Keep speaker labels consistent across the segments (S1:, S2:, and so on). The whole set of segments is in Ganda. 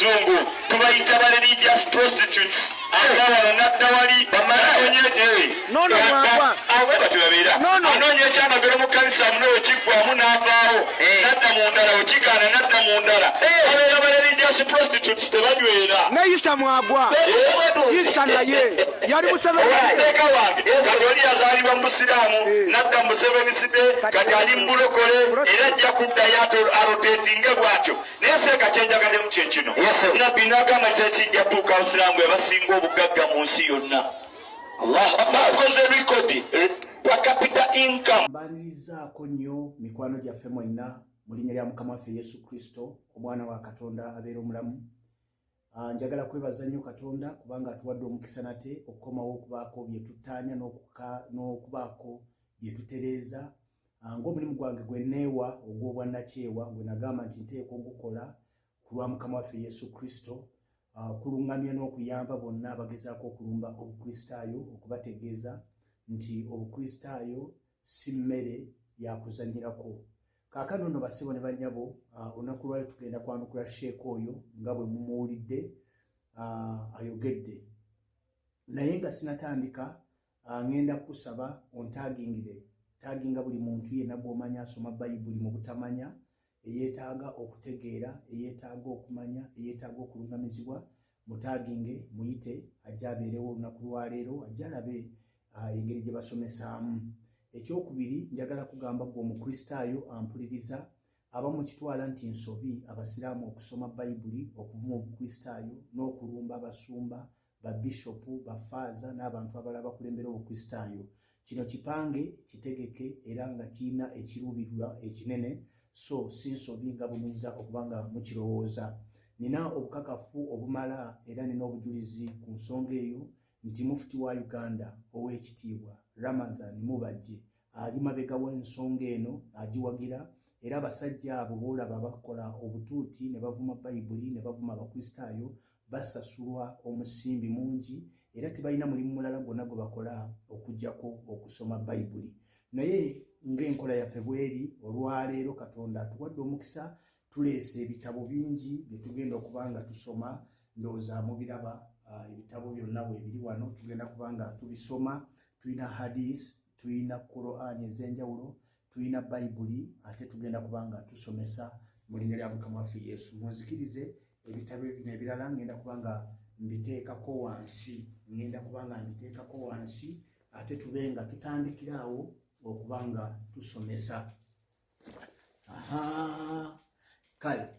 S1: Luzungu tubayita ba religious prostitutes. Ava wano nadda wali. Bamalaonye.
S2: Nono mwagwa.
S1: Awo batyo babeera.
S2: Nono.
S1: Anoonya ekyamagero mu kkanisa muno, wekiggwamu n'avaawo, nadda mu ndala, wekigaana nadda mu ndala. Babeera ba religious prostitutes, tebanywera.
S2: Ne Isa mwagwa. Isa naye yali Museveni.
S1: Owateeka wange kati oli yazaalibwa mu busiraamu, nadda mu Buseveniside, kati ali mu bulokole, era ajja kuddayo arotatinge bw'atyo. Naye seeka, kyenjagaddemu kye kino. Nabbi n'agamba nti ekijja tuuka, abasiraamu bwe basinga obugagga mu nsi yonna. Bakoze record per capita income.
S3: Mbanirizaako nnyo mikwano gyaffe mwenna mu linnya lya Mukama waffe Yesu Kristo, omwana wa Katonda abeera omulamu. Njagala kwebaza nnyo Katonda kubanga atuwadde omukisa nate okukomawo okubaako bye tuttaanya n'okubaako bye tutereeza. Ng'omulimu gwange gwe neewa ogw'obwannakyewa gwe nagamba nti nteekwa ogukola ku lwa Mukama waffe Yesu Kristo, okuluŋŋamya n'okuyamba bonna abagezaako okulumba Obukristaayo, okubategeeza nti Obukristaayo si mmere yakuzanyirako. Kaakano nno, bassebo ne bannyabo, olunaku lwayo tugenda kwanukula sheeka oyo nga bwe mumuwulidde ayogedde. Naye nga sinatandika, ŋŋenda kusaba ontagingire, taginga buli muntu yenna gw'omanya asoma Bayibuli mu butamanya, eyeetaaga okutegeera, eyeetaaga okumanya, eyeetaaga okuluŋŋamizibwa. Mutaginge, muyite ajja abeerewo olunaku lwaleero, ajja alabe engeri gye basomesaamu. Ekyokubiri, njagala kugamba gwe Omukristaayo ampuliriza, abamu kitwala nti nsobi abasiraamu okusoma Bayibuli okuvuma Obukristaayo n'okulumba abasumba, babishopu, bafaaza n'abantu abalala bakulembera Obukristaayo. Kino kipange, kitegeke, era nga kirina ekiruubirirwa ekinene, so si nsobi nga bwe muyinza okuba nga mukirowooza. Nina obukakafu obumala era nina obujulizi ku nsonga eyo nti Mufuti wa Uganda ow'ekitiibwa Ramadhan Mubajje ali mabega w'ensonga eno, agiwagira. Era abasajja abo boolaba bakola obutuuti ne bavuma Bayibuli ne bavuma Abakristaayo basasulwa omusimbi mungi, era tebalina mulimu mulala gwonna gwe bakola okuggyako okusoma Bayibuli. Naye ng'enkola yaffe bweri, olwaleero Katonda atuwadde omukisa, tuleese ebitabo bingi bye tugenda okuba nga tusoma. Ndowooza mubiraba, ebitabo byonna bwebiri wano, tugenda kuba nga tubisoma. Tulina hadis, tulina Quran ez'enjawulo, tulina Bayibuli, ate tugenda kuba nga tusomesa mu linnya lya Mukama waffe Yesu. Munzikirize, ebitabo bino ebirala ngenda kuba nga mbiteekako wansi, ngenda kuba nga mbiteekako wansi, ate tube nga tutandikira awo okuba nga tusomesa. Aha, kale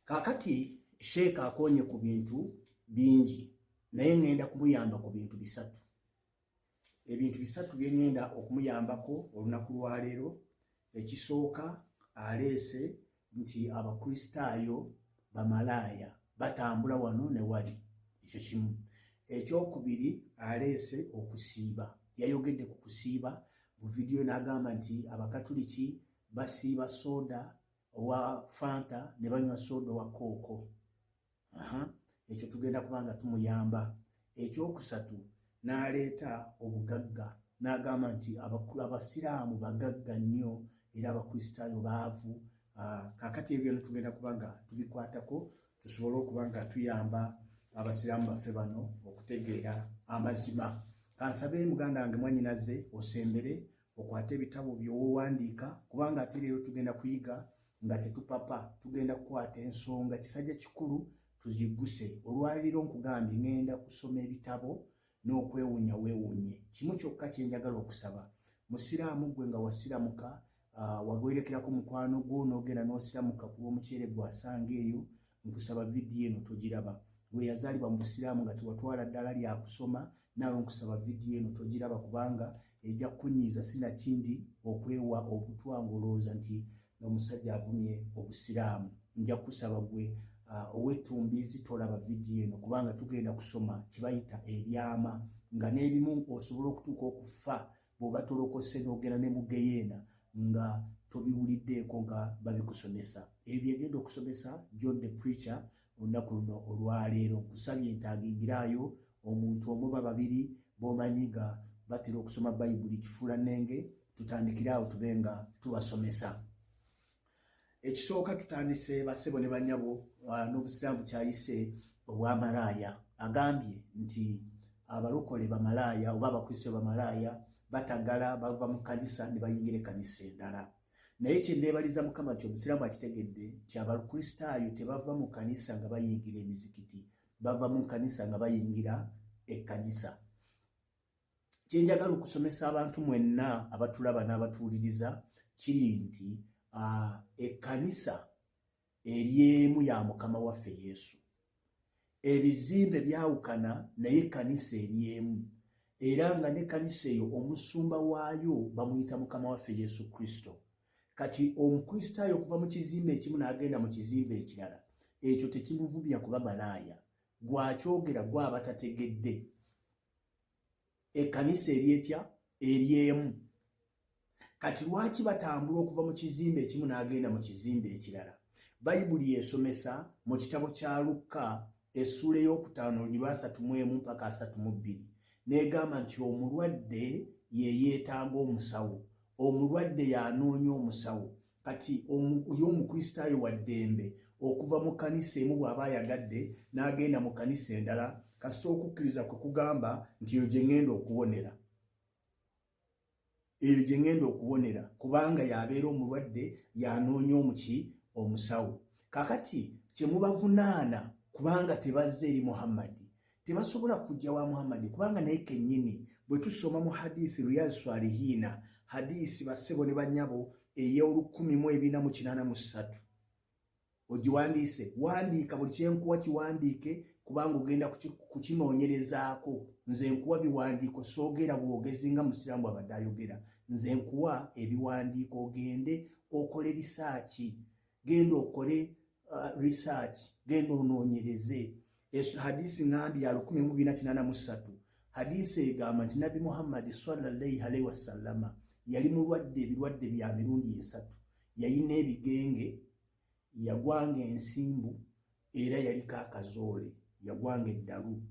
S3: kaakati sheeka akoonye ku bintu bingi, naye ŋŋenda kumuyamba ku bintu bisatu. Ebintu bisatu bye ŋŋenda okumuyambako olunaku lwaleero. Ekisooka, aleese nti Abakristaayo bamalaaya, batambula wano ne wali. Ekyo kimu. Ekyokubiri, aleese okusiiba. Yayogedde ku kusiiba mu vidiyo n'agamba nti Abakatuliki basiiba soda owa Fanta ne banywa soda owa Coke. Aha, ekyo tugenda kuba nga tumuyamba. Ekyokusatu, n'aleeta obugagga n'agamba nti Abasiraamu bagagga nnyo era Abakristaayo baavu. Kaakati ebyo byonna tugenda kuba nga tubikwatako, tusobole okuba nga tuyamba Abasiraamu baffe bano okutegeera amazima. Kansabe muganda wange, mwanyinaze, osembere okwate ebitabo byowowandiika, kubanga ate leero tugenda kuyiga nga tetupapa. Tugenda kukwata ensonga kisajja kikulu tugiguse. Olwaleero nkugambye ŋŋenda kusoma ebitabo n'okwewuunya weewuunye. Kimu kyokka kyenjagala okusaba, musiraamu gwe nga wasiramuka, wagwerekerako mukwano gwo n'ogenda n'osiramuka ku lw'omuceere gwasanga eyo, nkusaba vidiyo eno togiraba. Gwe yazaalibwa mu busiraamu nga tewatwala ddala lyakusoma, naawe nkusaba vidiyo eno togiraba, kubanga ejja kukunyiiza, sinakindi okwewa obutwa ng'olowooza nti n'omusajja avumye Obusiraamu. Nja kukusaba gwe ow'ettumbiizi tolaba vidiyo eno, kubanga tugenda kusoma kibayita ebyama, nga n'ebimu osobola okutuuka okufa bw'oba tolokose n'ogenda ne mu geyeena nga tobiwuliddeeko nga babikusomesa. Ebyo byegenda okusomesa John the Preacher olunaku luno olwaleero. Nkusabye ntagingiraayo omuntu omu ba babiri b'omanyi nga batera okusoma Bayibuli kifuula nnenge, tutandikire awo tube nga tubasomesa. Ekisooka, tutandise, bassebo ne bannyabo. n'obusiraamu kyayise obwamalaaya. Agambye nti abalokole bamalaaya oba abakristaayo bamalaaya, batagala bava mu kkanisa ne bayingira ekkanisa endala. Naye kyenneebaliza Mukama nti omusiraamu akitegedde nti abakristaayo tebava mu kkanisa nga bayingira emizikiti, bava mu kkanisa nga bayingira ekkanisa. Kyenjagala okusomesa abantu mwenna abatulaba n'abatuwuliriza kiri nti ekkanisa eri emu ya Mukama waffe Yesu. Ebizimbe byawukana, naye ekkanisa eri emu, era nga n'ekkanisa eyo omusumba waayo bamuyita Mukama waffe Yesu Kristo. Kati omukristaayo okuva mu kizimbe ekimu n'agenda mu kizimbe ekirala, ekyo tekimuvumya kuba malaaya. Gwakyogera gwaba tategedde. Ekkanisa eri etya? Eri emu. Kati lwaki batambula okuva mu kizimbe ekimu n'agenda mu kizimbe ekirala? Bayibuli esomesa mu kitabo kya Lukka essuula ey'okutaano olunyiriri lwa 31 mpaka 32, n'egamba nti omulwadde ye yeetaaga omusawo, omulwadde y'anoonya omusawo. Kati ye omukristaayo wa ddembe okuva mu kkanisa emu bw'aba ayagadde n'agenda mu kkanisa endala, kasita okukkiriza kwe kugamba nti eyo gye ŋŋenda okuwonera, eyo gye ŋŋenda okuwonera, kubanga y'abeera omulwadde y'anoonya omuki omusawo. Kakati kye mubavunaana kubanga tebazze eri Muhammadi, tebasobola kujja wa Muhammadi, kubanga naye kennyini bwe tusoma mu hadisi Riyaz Swalihiina, hadisi bassebo ne bannyabo ey'o1483, ogiwandiise, wandiika buli kyenkuwa kiwandiike, kubanga ogenda kukinoonyerezaako. Nze nkuwa biwandiiko, soogera bwogezi nga musiraamu bwabadde ayogera. Nze nkuwa ebiwandiiko, ogende okole research, genda okole research, genda onoonyereze. Hadisi ŋambi ya 1483. Hadisi egamba nti Nabbi Muhammadi sallallahu alaihi wasallama yali mulwadde ebirwadde bya mirundi esatu. Yayina ebigenge, yagwanga ensimbu, era yaliko akazoole, yagwanga eddalu.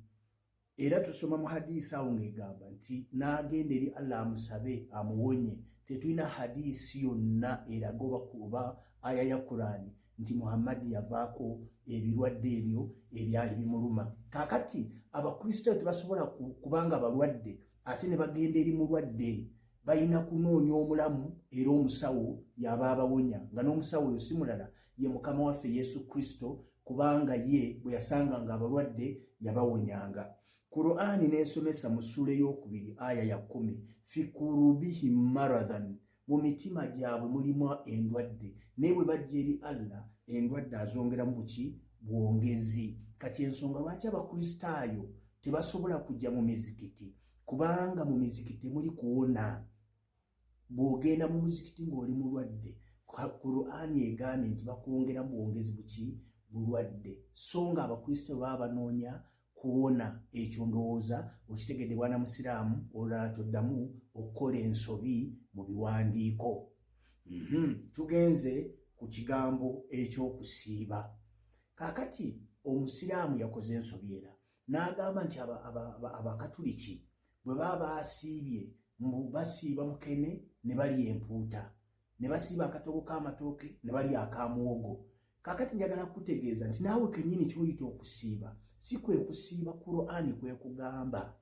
S3: Era tusoma mu hadiisi awo ng'egamba nti n'agenda eri Allah amusabe amuwonye. Tetulina hadiisi yonna eraga oba aya ya Kurani nti Muhammadi yavaako ebirwadde ebyo ebyali bimuluma. Kaakati abakristaayo tebasobola kubanga balwadde ate ne bagenda eri mulwadde. Balina kunoonya omulamu, era omusawo yaba abawonya, nga n'omusawo oyo si mulala, ye Mukama waffe Yesu Kristo, kubanga ye bwe yasanganga abalwadde yabawonyanga. Qur'ani n'esomesa mu ssuula ey'okubiri aya ya 10, fi kurubihim maradhan, mu mitima gyabwe mulimu endwadde, naye bwe bajja eri Allah endwadde azongeramu buki bwongezi. Kati ensonga lwaki abakristaayo tebasobola kujja mu mizikiti, kubanga mu mizikiti temuli kuwona. Bw'ogenda mu muzikiti ng'oli mulwadde, Qur'ani egambye nti bakwongeramu bwongezi buki bulwadde, so nga abakristaayo baba banoonya kuwona. Ekyo ndowooza okitegedde, bwana musiraamu. Olulala toddamu okukola ensobi mu biwandiiko. Tugenze ku kigambo ekyokusiiba. Kaakati omusiraamu yakoze ensobi era n'agamba nti abakatuliki bwe baba basiibye, mbu basiiba mukene ne balya empuuta, ne basiiba akatogo k'amatooke ne balya akamuwogo. Kaakati njagala kukutegeeza nti naawe kennyini kyoyita okusiiba si kwe kusiiba Qur'ani kwe kugamba.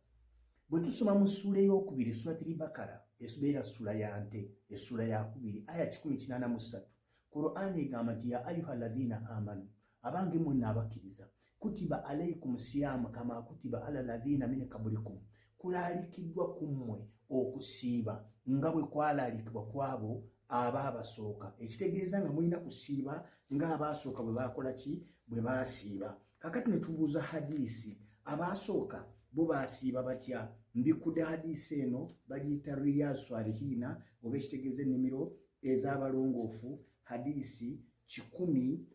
S3: Bwe tusoma mu ssuula ey'okubiri, Suratiri Bakara, ebeera ssula ya nte, essula yakubiri aya 183, Qur'ani egamba nti ya ayuha ladhina amanu, abange mwenna abakkiriza, kutiba alaikum siyamu kama kutiba ala ladhina min kabulikum, kulaalikiddwa ku mmwe okusiiba nga bwe kwalaalikibwa ku abo abaabasooka. Ekitegeeza nga mulina kusiiba ng'abaasooka bwe baakola ki? Bwe baasiiba. Kakati ne tubuuza hadiisi, abaasooka bo baasiiba batya? Mbikudde hadiisi eno, bagiyita Riyaz Swalihiina, oba ekitegeeza ennimiro ez'abalongoofu, hadiisi kikumi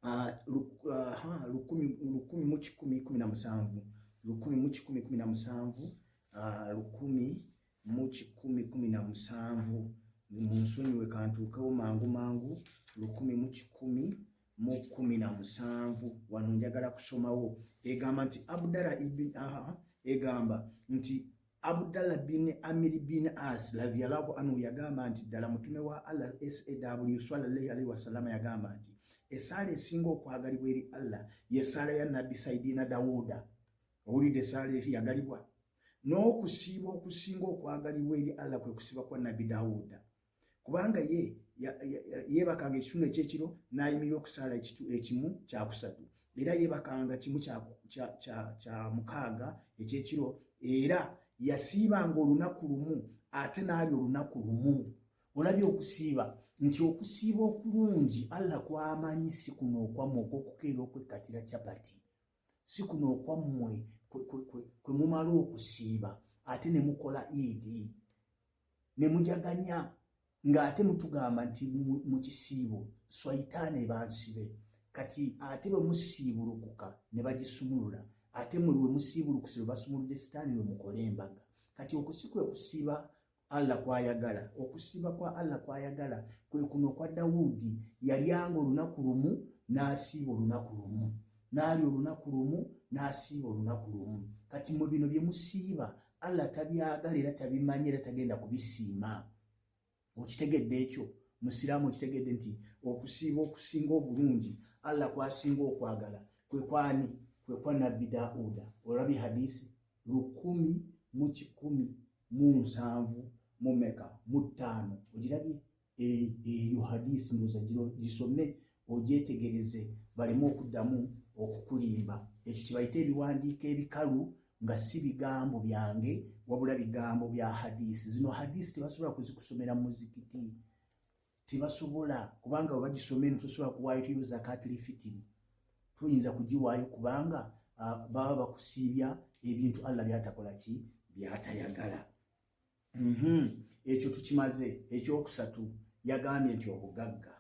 S3: 1117, 1117, 1117. Munsonyiwe, kantuukewo mangu mangu. 1117, wano njagala kusomawo. Egamba nti Abdallah ibn, egamba nti Abdallah bin Amiri bin As radiyallahu anhu yagamba nti ddala mutume wa Allah SAW sallallahu alaihi wasallama yagamba nti Essaala esinga okwagalibwa eri Allah ye ssaala ya Nabbi Saidina Dawuda. Owulidde essaala eyagalibwa? N'okusiiba okusinga okwagalibwa eri Allah kwe kusiiba kwa Nabbi Dawuda, kubanga ye yeebakanga ekitundu ekyekiro n'ayimirira okusaala ekimu kyakusatu, era yeebakanga kimu kya mukaaga ekyekiro, era yasiibanga olunaku lumu ate n'alya olunaku lumu. Olabye okusiiba nti okusiiba okulungi Allah kwamanyi si kuno okwammwe okwokukeera okwekkatira capati, si kuno okwammwe kwe mumala okusiiba ate ne mukola iidi ne mujaganya ng'ate mutugamba nti mu kisiibo swayitaani ebansibe. Kati ate bwe musiibulukuka ne bagisumulula, ate mwe lwe musiibulukuse lwe basumuludde sitaani lwe mukole embaga. Kati okusi kwe kusiiba Allah kwayagala. Okusiiba kwa Allah kwayagala kwe kuno kwa Dawudi, yalyanga olunaku lumu n'asiiba olunaku lumu, n'alya olunaku lumu n'asiiba olunaku lumu. Kati mwe bino bye musiiba Allah tabyagala era tabimanyi era tagenda kubisiima. Okitegedde ekyo, musiraamu? Okitegedde nti okusiiba okusinga obulungi Allah kwasinga okwagala kwe kwani? Kwe kwa Nabbi Dauda. Olabye hadisi 1175? Ogirabye eyo hadisi? Ndowooza gisome ogyetegereze baleme okuddamu okukulimba. Ekyo kibayite ebiwandiiko ebikalu, nga si bigambo byange wabula bigambo bya hadisi. Zino hadisi tebasobola kuzikusomera mu muzikiti, tebasobola, kubanga bwe bagisoma eno tosobola kuwaayo tuyo zakatul fitiri, toyinza kugiwaayo kubanga baba bakusiibya ebintu Allah byatakola ki, byatayagala. Ekyo tukimaze. Ekyokusatu yagambye nti obugagga,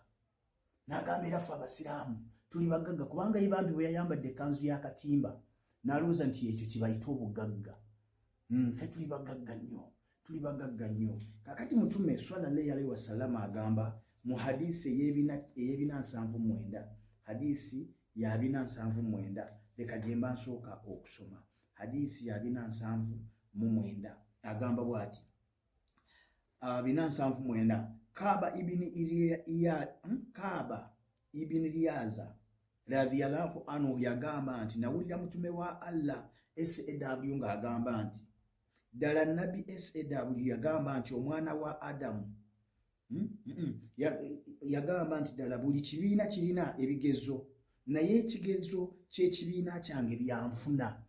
S3: n'agamba era ffe abasiraamu tuli bagagga, kubanga ye bambi bwe yayambadde ekkanzu y'akatimba n'alowooza nti ekyo kibayite obugagga. Ffe tuli bagagga nnyo, tuli bagagga nnyo. Kakati Mutume sallallahu alaihi wasallama agamba mu hadisi ey'e479, hadisi ya 479, leka gyemba nsooka okusoma hadisi ya 479, agamba bw'ati, 479, Kaaba ibini Riyaza radhiyallahu anhu yagamba nti nawulira Mutume wa Allah SAW ng'agamba nti ddala Nabbi SAW yagamba nti omwana wa Adamu, Yagamba nti ddala buli kibiina kirina ebigezo, naye ekigezo ky'ekibiina kyange byanfuna.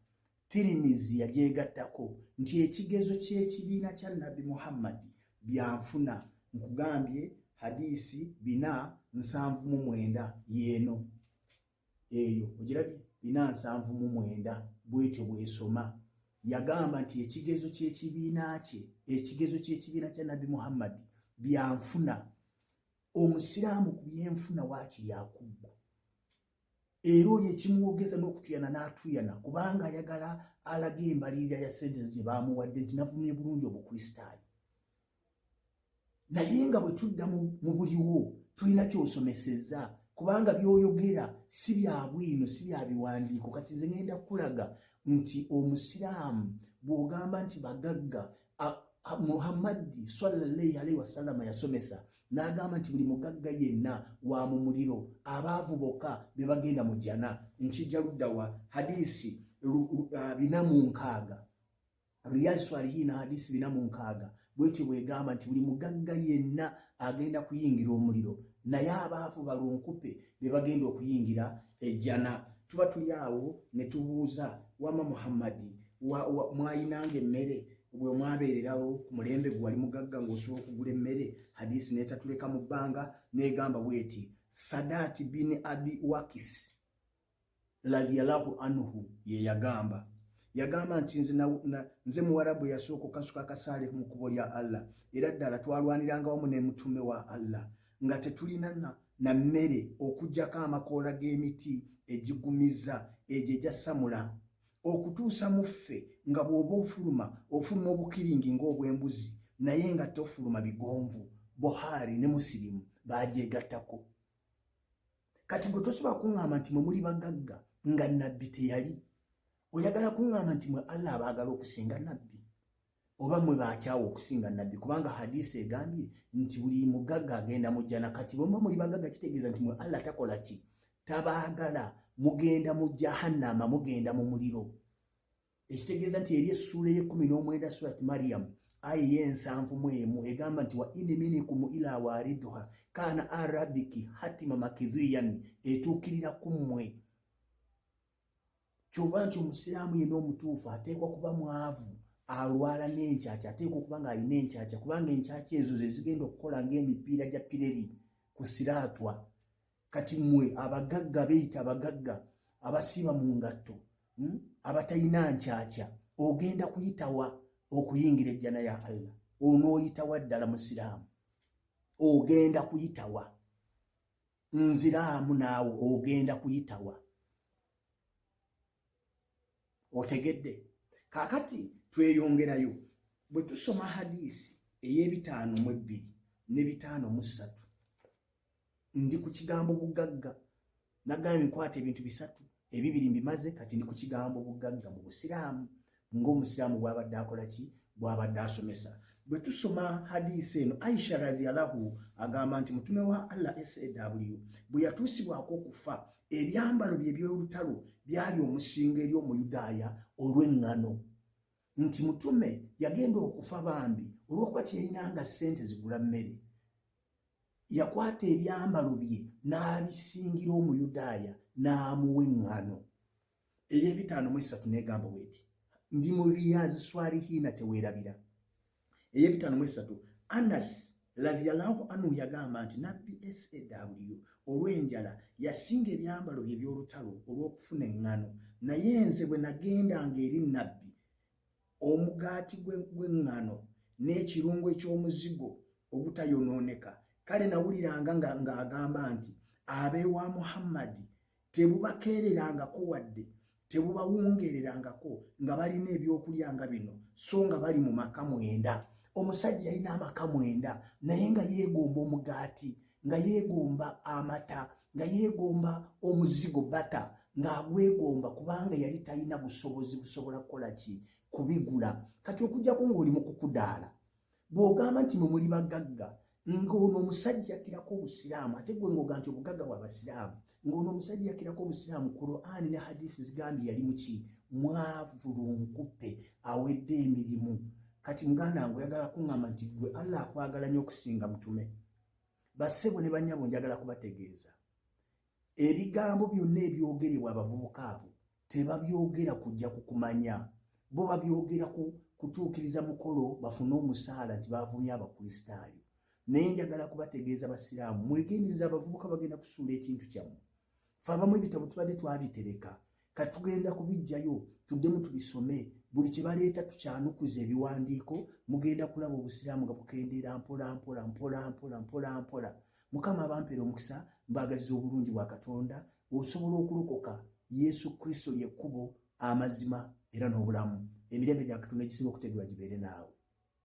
S3: Tirimizi yagyegattako nti ekigezo ky'ekibiina kya Nabbi Muhammadi byanfuna. Nkugambye hadisi 479 yeeno eyo, ogirabye? 479 bwetyo bwesoma. Yagamba nti ekigezo ky'ekibiina kye, ekigezo ky'ekibiina kya Nabbi Muhammadi byanfuna. Omusiraamu ku byenfuna waakiri akubba, era oyo ekimuwogeza n'okutuyana n'atuyana kubanga ayagala alaga embalirira ya sente gye bamuwadde nti navumye bulungi Obukristaayo. Naye nga bwe tudda mu buliwo tulina kyosomeseza, kubanga by'oyogera si bya bwino, si bya biwandiiko. Kati nze ngenda kukulaga nti omusiraamu bw'ogamba nti bagagga, Muhammadi sallallahu alaihi wasallama yasomesa n'agamba nti buli mugagga yenna wa mu muliro, abaavu bokka be bagenda mu jjana. Nkijja luddawa? Hadisi 460, Riyad Swalihina, hadisi 460 bwetyo bwegamba nti buli mugagga yenna agenda kuyingira omuliro, naye abaavu balunkupe be bagenda okuyingira ejjana. Tuba tuli awo ne tubuuza, wama Muhammadi mwayinanga emmere bwe mwabeererawo ku mulembe gwe? Wali mugagga ng'osobola okugula emmere? Hadisi netatuleka mu bbanga, negamba bweti, Sadati bin Abi Wakisi radhiyallahu anhu ye yagamba nti nze Muwarabu yasooka okasuka akasaale mu kkubo lya Allah, era ddala twalwaniranga wamu ne Mutume wa Allah nga tetulina na mmere okugjako amakoola g'emiti egigumiza egyo egya samula, okutuusa mu ffe nga bw'oba ofuluma, ofuluma obukiringi ng'obw'embuzi, naye nga tofuluma bigonvu. Buhari ne Musirimu bagyegattako. Kati gwe tosobola kuŋŋamba nti mwe muli bagagga nga Nabbi teyali. Oyagala kuŋŋamba nti mwe Allah abaagala okusinga Nabbi? Oba mwe bakyawa okusinga nabbi? Kubanga hadisi egambye nti buli mugagga agenda mu jjana. Kati bwemuba muli bagagga, kitegeeza nti mwe Allah takola ki? Tabaagala. Mugenda mu jahannama, mugenda mu muliro. Ekitegeeza nti eri essuula ey'e19, Surat Mariam, aya ey'e71 egamba nti wa in minkum ila wariduha kana arabiki hatima makidhiyan, etuukirira ku mmwe. Kyova nti omusiraamu yenna omutuufu ateekwa kuba mwavu alwala n'enkyakya, ateekwa okuba ng'alina enkyakya, kubanga enkyakya ezo ze zigenda okukola ng'emipiira gya pireri ku siraatwa. Kati mmwe abagagga beeyita abagagga abasiiba mu ngatto, abatalina nkyakya, ogenda kuyitawa okuyingira ejjana ya Allah? Onooyitawa ddala musiraamu? Ogenda kuyitawa? Nziraamu naawe, ogenda kuyitawa? Otegedde? Kaakati tweyongerayo. Bwe tusoma hadiisi ey'e52 ne 53, ndi ku kigambo bugagga. Nagambye nkwata ebintu bisatu, ebibiri mbimaze, kati ndi ku kigambo bugagga mu busiraamu, ng'omusiraamu bw'abadde akola ki, bw'abadde asomesa. Bwe tusoma hadiisi eno, Aisha radhiallahu agamba nti mutume wa Allah SAW bwe yatuusibwako okufa, ebyambalo bye by'olutalo byali omusingo eri omuyudaaya olw'eŋŋano. Nti mutume yagenda okufa bambi olw'okuba teyalinanga ssente zigula mmere, yakwata ebyambalo bye n'abisingira omuyudaaya n'amuwa eŋŋano. Ey'e53 negamba bweti, ndi mu Riyazi Swalihiina, teweerabira. Ey'e53, Anas radhiallahu anhu yagamba nti nabbi SAW olw'enjala yasinga ebyambalo bye by'olutalo olw'okufuna eŋŋano. Naye nze bwe nagendanga eri nabbi, omugaati gw'eŋŋano n'ekirungo eky'omuzigo ogutayonooneka, kale nawuliranga ng'agamba nti abeewa Muhammadi tebubakeererangako wadde tebubawungererangako nga balina ebyokulya nga bino, so nga bali mu maka 9. Omusajja yalina amaka 9, naye nga yeegomba omugaati, nga yeegomba amata, nga yeegomba omuzigo bata, ng'agwegomba, kubanga yali talina busobozi busobola kukola ki? Kubigula. Kati okujjako ng'oli mu kukudaala, bw'ogamba nti mwe muli bagagga, ng'ono omusajja yakkirako obusiraamu, ate gwe ng'oga nti obugagga bwa basiraamu, ng'ono omusajja yakkirako obusiraamu, Qur'ani ne hadisi zigambye yali muki? Mwavu lunkupe, awedde emirimu. Kati muganda wange, oyagala kuŋŋamba nti gwe Allah akwagala nnyo okusinga mutume? Bassebo ne bannyabo, njagala kubategeeza, ebigambo byonna ebyogerebwa abavubuka abo tebabyogera kujja kukumanya. Bo babyogera ku kutuukiriza mukolo, bafune omusaala nti bavumye abakristaayo. Naye njagala kubategeeza, basiraamu, mwegendereza, abavubuka bagenda kusuula ekintu kyammwe. Fe abamu ebitabo tubadde twabitereka, kati tugenda kubijjayo tuddemu tubisome. Buli kye baleeta tukyanukuza ebiwandiiko. Mugenda kulaba obusiraamu nga bukendeera mpola mpola, mpola mpola, mpola mpola. Mukama abampeera omukisa, mbaagaliza obulungi bwa Katonda. Osobola okulokoka. Yesu Kristo lyekkubo, amazima era n'obulamu. Emirembe gya Katonda egisinga okutegerwa gibeere naawe.